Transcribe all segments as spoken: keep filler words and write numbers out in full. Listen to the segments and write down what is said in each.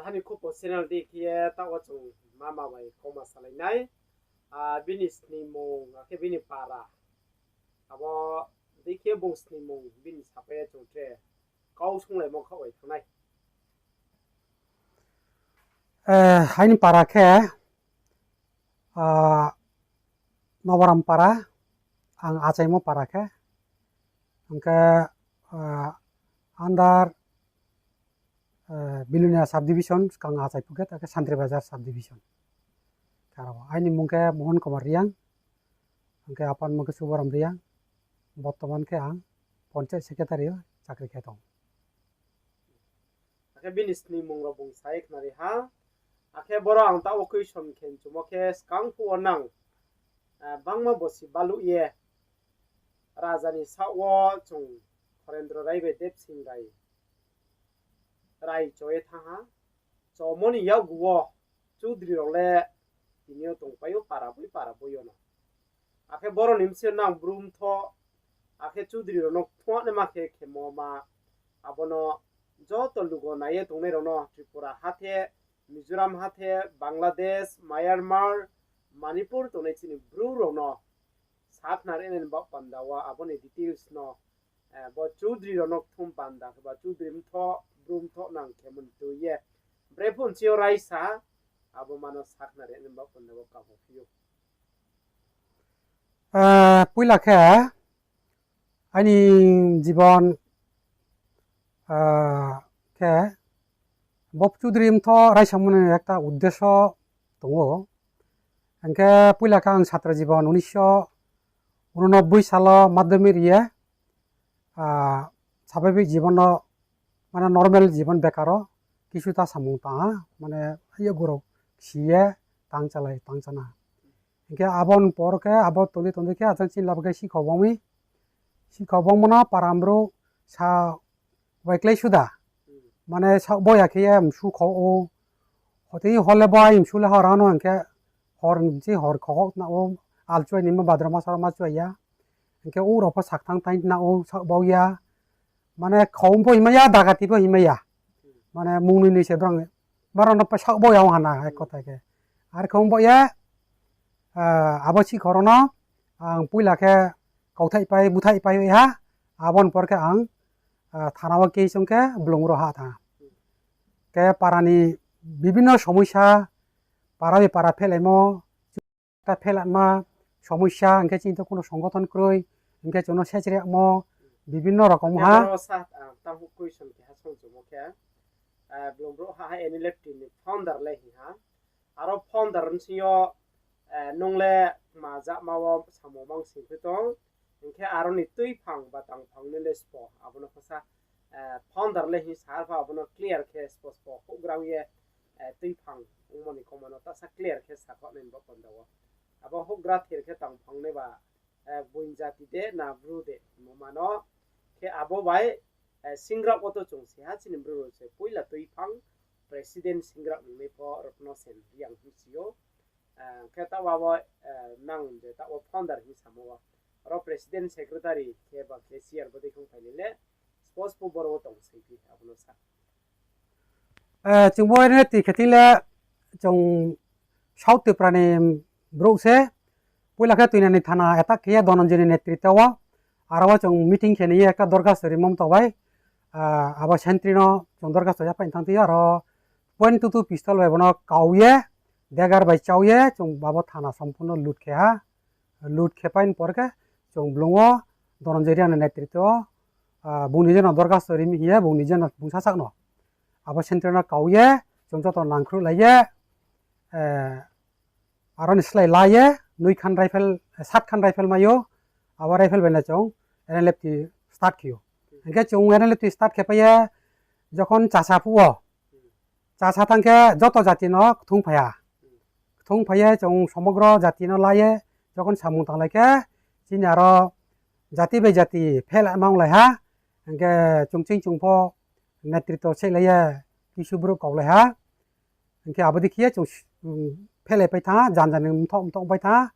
Hani khupo channel di khe ye taoh wo chung mama bai kauma salai nai. Ah, bini snimung, akhe bini para. Abo di khe bung snimung, bini sapai ye chung tre kau sunglaimo khaoh bai thanng nai. Eh, aini para khe, ah, Noboram para, ang achaimo para khe, hingkhe, ah, under, eh, Bilonia subdivision, skang achai phuket, akhe Santri Bazar subdivision. Karo, aini mung khe Mohon Kumar Reang, hingkhe apan mung khe Suboram Reang, bortoman khe ang panchayat secretary o chakri khe tong. Akhe bini snimung rao bung sa ye khnari ha. Akhe boro ang taoh wo question khe chumo khe skang phuh wo nang, eh, bangma bosi baluh ye raja ni saoh wo chung Horendro Rai bai Debsing Rai, Rai cho ye thanng ha. Chomo ni yakgu wo Chudri rao le tini yo tongpai ou, para boi para boi yo no. Akhe boro ni bsing yo nang Bru mthoh, akhe Chudri rao no kthung naima khe khemo ma, abo no joto lugo nai ye tongnai rao no Tripura hathe, Mizoram hathe, Bangladesh, Myanmar, Manipur tongnai chini Bru rao no sakhnari nai ni baoh panda wo abo ni details no, eh, bo Chudri rao no kthung panda khe ba Chudri mthoh, Bru mthoh nang khe mung tui ye brephuh nching yo raisa, abo ma no sakhnari nai ni baoh panda wo kabo phi ou. Eh, poila khe aini jibon, ah, khe bo Chudri mthoh raisamo ni ekta uddesho tong ou. Hingkhe poila khe ang chatra jibon unisho unonobboi salo madhyamik ri ye, ah, sababik jibon no, mane normal jibon bekar o kisu ta samung tang ha, mane yakgu rao si ye tang chalai, tang chana. Hingkhe abo ni por khe, abo tongdi tongdi khe, achang chini lab khe sikhau bang mi. Sikhau bangmo no para brouh sa waiklai suda. Mane saoh bo ya khe ye msu khau ou. Hotei hor le bo ai msu le hor ano hingkhe hor nchi hor khau na ou, alchuai ni ma badra ma sara ma chuai ya. Hingkhe ou rao pho sakthang tai na ou, saoh bau ya. Mane khau pho himai ya, dagati pho himai ya. Mane mung noi noi se brang, brang no pa saoh bau ya ong hana, ek kotha khe. Ar khau bau ya, ah, abo sikhau rao no, ang poila khe kauthai pai, búthaih pai ha, abo ni por khe ang, ah, thana wo case ong khe blung rao ha thanng. Khe para ni bibhinno somosa, para bai para phelaimo, ta phelanma somosa, hingkhe chini to kuno songothon kroi, hingkhe chung no sech riyagmo, bibhinno rokom ha. Aro sa, ah, tang question keha songchumo khe, ah, blung brouh ha, ha N L F T ni founder le hing ha. Aro founder bsing yo, eh, nung le ma jama wo samung mang sing khe tong, hingkhe aro ni tuiphang ba tangphang ni le spo, abo no khe sa, eh, founder le hing sa pha, abo no clear khe spo spo houhgra ye, eh, tuiphang ongmo ni kauma no ta sa clear khe sakhaoh nai bo panda wo. Abo houhgra thir khe tangphang ni ba, eh, boin jati de na Bru de hingmo ma no. Khe abo bai, eh, singrao wo to chung si ha chini Bru rao se poila tuiphang president singrao ni nai pho Rotno Sen Reang hing si ou. Eh, khe taoh abo, eh, nang je taoh wo founder hing samo wo. Aro president secretary khe ba cashier bo dei khong phailai le. Suppose pho boro wo tong sei phi abo no sa. Eh, chung bo N L F T khe thing le chung South Tripura ni brouh se, poila khe Tuinani thana attack khe ye Dhananjoy ni netritwo wo, aro wo chung meeting khe ni ye ekta dorkhasto rimo mthoh bai, ah, abo sentry no chung dorkhasto yaphaih thanng thing yo, aro point two two pistol bai bo no kau ye, dagger bai chau ye, chung abo thana sompurno loot khe ha. Loot khe pai ni por khe, chung blung wo Dhananjoy Reang ni netritwo wo, ah, bung ni je no dorkhasto rimi hing ye, bung ni je no bung sasak no. Abo sentry no kau ye, chung joto nangkhruhlai ye, eh, aro ni slái la ye, noi khan rifle, eh, sat khan rifle mai ou, abo rifle bai no chung N L F T start khe ou. Hingkhe chung N L F T start khe pai ye, jokhon chasa phuh wo, chasa thanng khe joto jati no kthung phai ha. Kthung phai ye chung somogro jati no la ye, jokhon samung tanglai khe, chini aro jati bai jati phela manglai ha. Hingkhe chung ching chung pho netritwo sehlai ye, kisu brouh kaulai ha. Hingkhe abo dei khe ye chung, um, phelai pai thanng ha, jan jan ni mthoh mthoh pai thanng ha.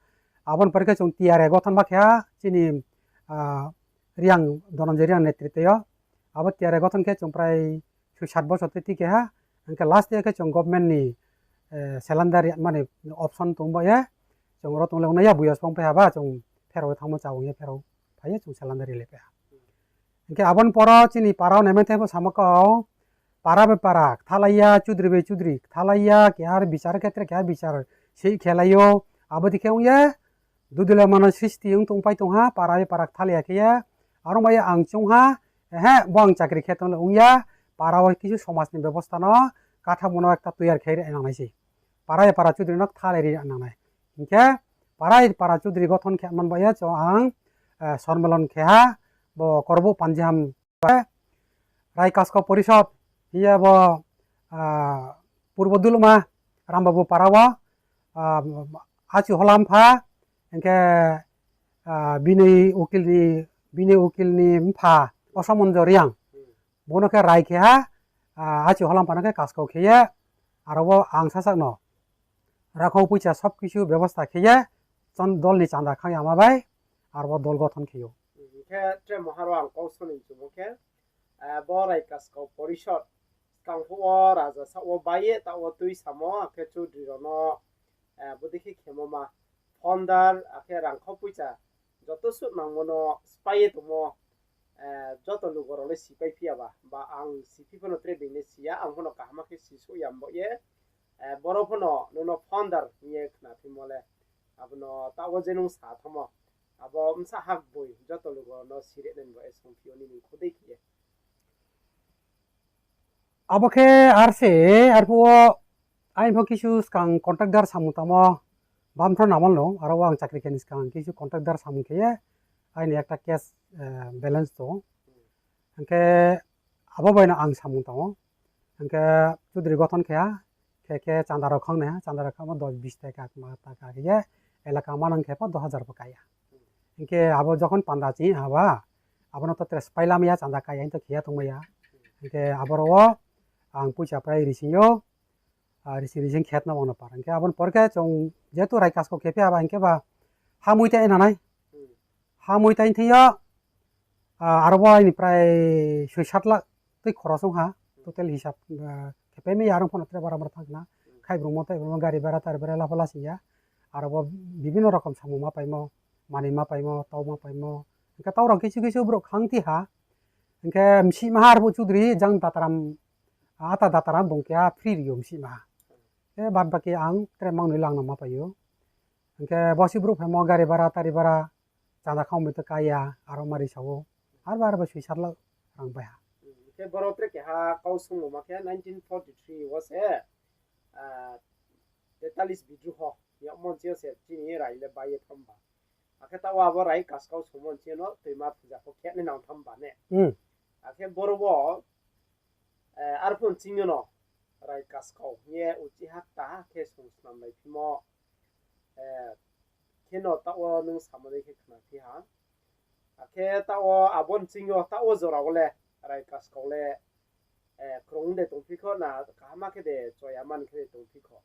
Abo ni por khe chung T R A gothon ma khe ha, chini, ah, Reang, Dhananjoy Reang netritwo yo. Abo T R A gothon khe chung prai soi sat bosor tei tikeha, Hing khe last year khe chung government ni cylinder ri mani option tong ba ye, chung oro tong le ong nai ya, buya spong pai ha ba, chung pherao ye thanngmo cha ong ye pherao phai ye chung cylinder ri le pai ha. Hing khe abo ni poro chini para wo naimai thai pho samo kau, para bai para kthalai ya, chudri bai chudri kthalai ya, keha bichar khetre keha bichar sei khelai ou, abo dei khe ong ye, dudula mano sristi ong tongpai tong ha, para bai para kthalai ya khe ye, aro bai ye ang choung ha, ehe, bo ang chakri khe tong le ong ya, para wo kisu somaj ni bebosta no, kathamo no ekta toiyar khe ri nang nai se. Para bai para chudri no kthalai ri nang nai. Hing khe para bai para chudri gothon khe man ba ye chung ang, sormelon khe ha, bo Korbo Panjiham, Rai Kaskau Porishod hing ye bo, Purbo Dulma Rambabu para wo, Achu Holampha, hing khe, bini ukil ni, bini ukil ni mpha Osomonjo Reang. Bo no khe rai khe ha, Achu Holampha no khe kaskau khe ye, aro wo ang sasak no rakhau poicha sob kisu bebosta khe ye, dol ni chanda khang yama bai, aro wo dol gothon khe ou. Hing khe tre moha ro ang kau soni chumo khe, bo Rai Kaskau Porishod, skang phuh wo raja saoh wo bai ye taoh wo tuisamo, akhe chudri rao no, bodei khe khemo ma, founder, akhe rangkhau poicha, joto suh nangmo no sphái ye tongmo, joto lugo rao le sipai phi ya ba, ba ang siphi pho no tre being le si ya, ang pho no kaham khe sisouh ya bo ye, boro pho no nung no founder hing ye khna phimo le, abo no taoh wo je nung sa thanngmo, abo bsa hakboi joto lugo no sire nai bo ye songphi yo nini khodei khe ye. Abo khe ar se, arphuh wo aini pho kisu skang contractor samung tangmo, bamthro namal no, aro wo ang chakri khe ni skang kisu contractor samung khe ye, aini ekta cash balance tong ou. Hing khe abo bai no ang samung tang ou. Hing khe chudri gothon khe ha, khe khe chanda rao khang nai ha, chanda rao khangmo dos bis taka, kma taka khe ye, elaka manang khe pho dos hajar pho ka ya. Hing khe abo jokhon panda ching ha ba, abo no to tre sphái lamai ya, chanda ka ya hing to khe ya tongmai ya. Hing khe aboro wo ang poicha prai rising yo, rising rising khet no ang no par. Hing khe abo ni por khe chung jehetu Rai Kaskau khe phi ha ba hing khe ba, ha mui tai na nai. Ha mui tai thing yo, aro bo aini prai soi sat lakh tui khoros ong ha, total hisab khe paimai ya, aro pho no tre bara bara thanng khna. Khai brungmo tai brungmo gari bara tari bara lapha lasing ya. Aro bo bibino rokom samung ma paimo, mani ma paimo, tau ma paimo. Hing khe tau rao kisu kisu brouh khang ti ha. Hing khe msih maha arphuh chudri jang dataram, ata dataram bung keha free ri ou msih maha. Khe bad baki ang tre mangnoi lang no ma pai ou. Hing khe bosi brouh phaimo gari bara tari bara chanda khang bai to ka ya, aro mari sa ou. Arba arba soi sat lakh rang pai ha. Khe boro tre keha kau sungmo ma khe nineteen forty three wo se, tetalis bidruho yagmo nching yo se chini Rai le bai ye tham ba. Akhe taoh wo abo Rai Kaskau sungmo nching yo no toima puja pho khe nai nang tham ba ne. Akhe boro wo, arphuh nching yo no Rai Kaskau hing ye uchih ha kta ha khe sung snamlai phimo, kheno taoh wo nung samo dei khe khna phi ha. Akhe taoh wo abo nching yo taoh wo jora wo le Rai Kaskau le, krung de tongphi kho na, kaham khe de choya man khe de tongphi kho.